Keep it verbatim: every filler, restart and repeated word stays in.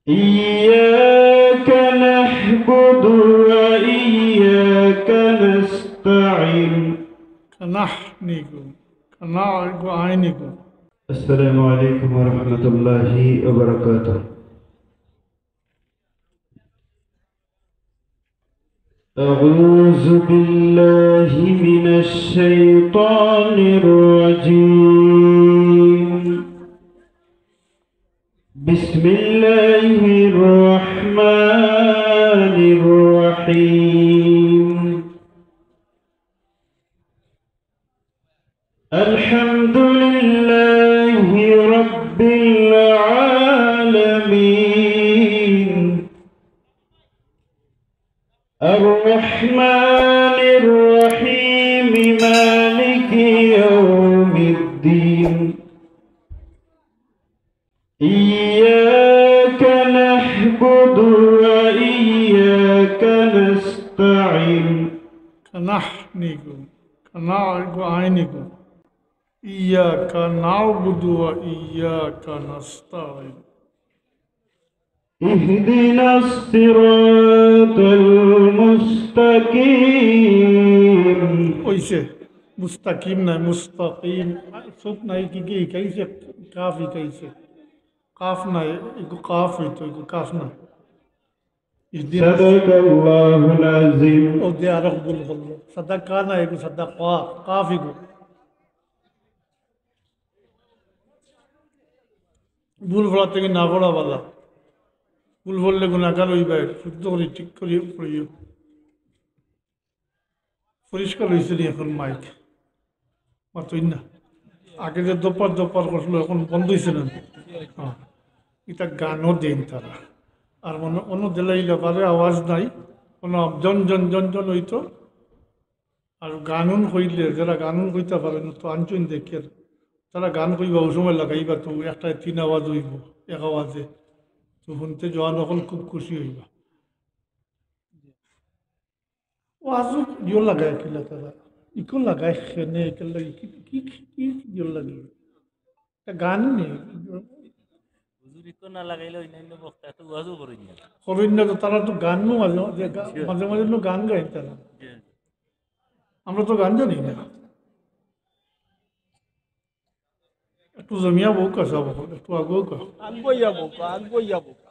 إياك نعبد وإياك نستعين. কানাহ নিগু, কানা গু আই নিগু। السلام عليكم ورحمة الله وبركاته. أعوذ بالله من الشيطان الرجيم. بسم الله الرحمن الرحيم. الحمد لله رب العالمين. الرحمن الرحيم. مالك يوم الدين. إياك نعبد وإياك نستعين. কানাহ নিগু, কানা গু আই নিগু। إياك نعبد وإياك نستعين. اهدنا الصراط المستقيم. অইছে, মুস্তাকিম নায়, মুস্তাকিম। চুপ নাই, কি কি হিকাইছে? কাফ হিকাইছে। কাফ নায়, ইগু কাফ অইতো, ইগু কাফ নায়। اهدنا صدق الله العظيم. ও দে আরো ভুল করলো। সাদাকা নায়, ইগু সাদাকা, কাফ ইগু। ভুল পড়া থাকি না পড়া ভালা। ভুল পড়লে গুনাহগার অইবায়, শুদ্ধ করি ঠিক করি পড়িও। পরিষ্কার অইছে নি অখন মাইক? মাতইন না। আগে যে দপার দপার করছিল, অখন বন্ধ অইছে না? হ্যাঁ। ইটা গানও দেইন তারা। আর মনো অনো দিলাইলা পারে আওয়াজ নাই, অনো জন জন জন জন অইতো। আর গানুন কইলে, যেরা গানুন কইতা পারে না, তো আনছইন দেখের। তারা গান কইবা, অউ সময় লাগাইবা, তো একটায় তিন আওয়াজ অইবো, এক আওয়াজে। তো হুনতে জোয়ান অকল খুব খুশি অইবা। ওয়াজও ইয়ো লাগায় কিলা তারা? ইকো লাগায় কেনে, ইকো লাগি কি, কি, কি ইয়ো লাগে? ইটা গান নি। হুজুর ইকো না লাগাইলে অন্যান্য বক্তা তো ওয়াজও করইন না। করইন না তো, তারা তো গানও মাঝে মাঝে গা-, জি। মাঝে মাঝে তো গান গাইন তারা। জি। আমরা তো গান জানি না। একটু জমিয়া বউক্কা, একটু আগুয়াউক্কা। আগুয়াইয়া বউক্কা, আগুয়াইয়া বউক্কা।